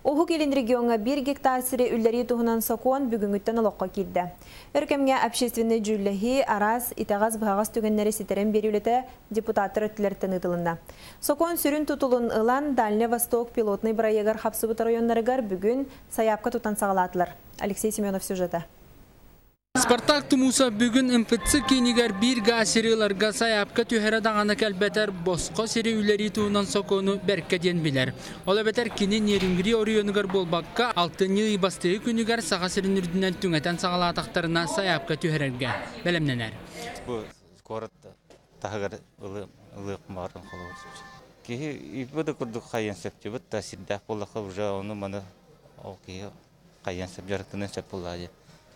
Уһук Илин региоҥҥа биир гектар сири үллэрии туһунан сокуон бүгүҥҥүттэн олоххо киирдэ. Өр кэмҥэ общественнай дьүүллэһии, араас итэҕэс-быһаҕас түгэннэри ситэрэн биэрии үлэтэ депутаттар өттүлэриттэн ыытылынна. Сокуон сүрүн тутулун ылан, Дальний Восток пилотнай бырайыагар хапсыбыт оройуоннарыгар бүгүн сайаапка тутан саҕалаатылар. Алексей Семенов сюжета. Спартак Тумусов бүгүн МФЦ киинигэр биир гаа сири ыларга сайаапка түһэрэ даҕаны кэлбэтэр босхо сири үлэрии туһунан сокуону бэркэ диэн билэр. Ол эбэтэр кини Нерюнгри оройуонугар буолбакка, алтынньы ый бастакы күнүгэр Саха сирин үрдүнэн түҥэтэн саҕалаатахтарына сайаапка түһэрэргэ бэлэмнэнэр. Бу куорат таһыгар ылыах баҕаран холобур. Киһи иппэ да курдук хайыан сөптүбүт да сирдээх буоллахха уже ону маны ол киһи хайыан сөп дьарыктаныан сөп буоллаҕа дии.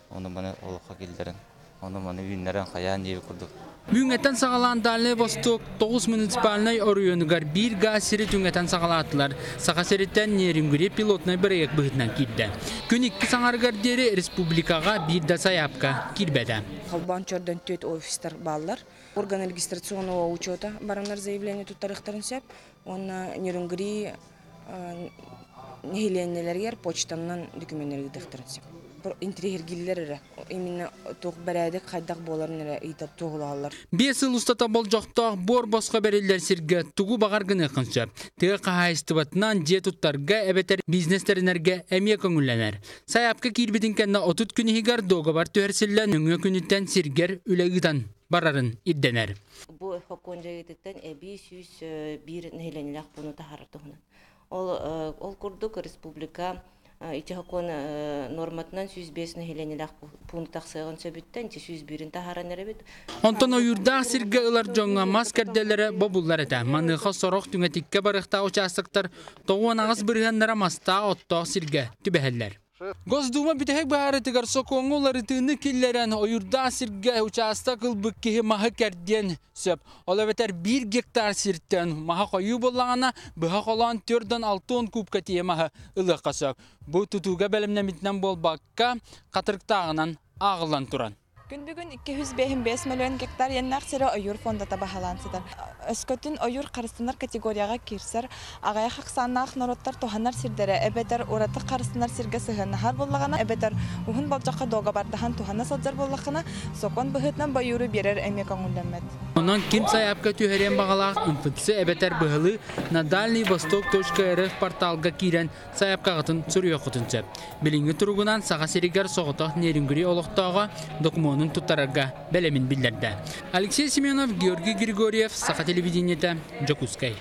Ону маны олоххо киллэрэн, ону маны үүннэрэн хайаан диэбит курдук. Бүгүҥҥэттэн саҕалаан Дальнай Восток тоҕус муниципальнай оройуонугар биир гаас сири түҥэтэн саҕалаатылар. Саха сириттэн Нерюнгри пилотнай бырайыак быһыытынан киирдэ. Күн икки саҥарыгар диэри республикаҕа биир да сайаапка киирбэтэ. Холбоон чордон түөрт офистар бааллар. Орган регистрационного учета бараннар заявление туттарыахтарын сөп. Уонна Нерюнгри нэһилиэнньэлэригэр почтанан докуменнары ыытыахтарын сөп. Интириэһиргииллэр эрэ. Именно туох бэрээдэк хайдах буоларын эрэ ыйытар туоһулаһаллар. Биэс сыл устата болдьохтоох буор босхо бэриллэр сиргэ тугу баҕар гыныаххын сөп. Тыа хаһаайыстыбатынан дьиэ туттарга эбэтэр бизнес тэринэргэ эмиэ көҥүллэнэр. Сайаапка киирбитин кэннэ 30 күн иһигэр дуогабар түһэрсиллэн нөҥүө күнүттэн сиргэр үлэ ыытан барарын ирдэнэр. Бу сокуон дьайыытыттан эбии 101 нэһилиэнньэлээх пууну таһаарар туһунан. Ол, ол курдук республика ити сокуон норматынан 105 нэһилиэнньэлээх пуун тахсыаҕын сөбүттэн ити 101-ин таһааран эрэбит. Онтон ойуурдаах сиргэ ылар дьоҥҥо мас кэрдэлэрэ бобуллар этэ. Маныаха сорох түҥэтиккэ барыахтаах учаастактар 98 бырыһыаннара мастаах оттоох сиргэ түбэһэллэр. Госдума бүтэһик быһаарытыгар сокуоҥҥа уларытыыны киллэрэн, ойуурдаах сиргэ учаастак ылбыт киһи маһы кэрдиэн сөп. Ол эбэтэр биир гектар сиртэн маһа хойуу буоллаҕына, быһа холоон 460 кубка тиийэ маһы ылыахха сөп. Бу тутууга бэлэмнэммитинэн буолбакка, хатырыктааҕынан ааҕыллан туран. Күн бүгүн 255 мөлүйүөн гектар иэннээх сирэ ойуур фондата баһылаан сытар. Өскөтүн ойуур харыстанар категорияҕа киирсэр, аҕыйах ахсааннаах норуоттар туһанар сирдэрэ эбэтэр ураты харыстанар сиргэ сыһыаннаһар буоллаҕына, эбэтэр уһун болдьоххо дуогабардаһан туһана сылдьар буоллаххына, сокуон быһыытынан бойууру биэрэр эмиэ көҥүллэммэт. Онон ким сайаапка түһэриэн баҕалаах МФЦ эбэтэр быһалыы на Дальний Восток.рф порталга киирэн сайаапкаҕытын суруйуоххутун сөп. Билиҥҥи туругунан Саха сиригэр соҕотох Нерюнгри олохтооҕо докумуонун туттарарга бэлэмин биллэрдэ. Алексей Семенов, Георгий Григорьев, Саха телевидениетэ, Дьокуускай.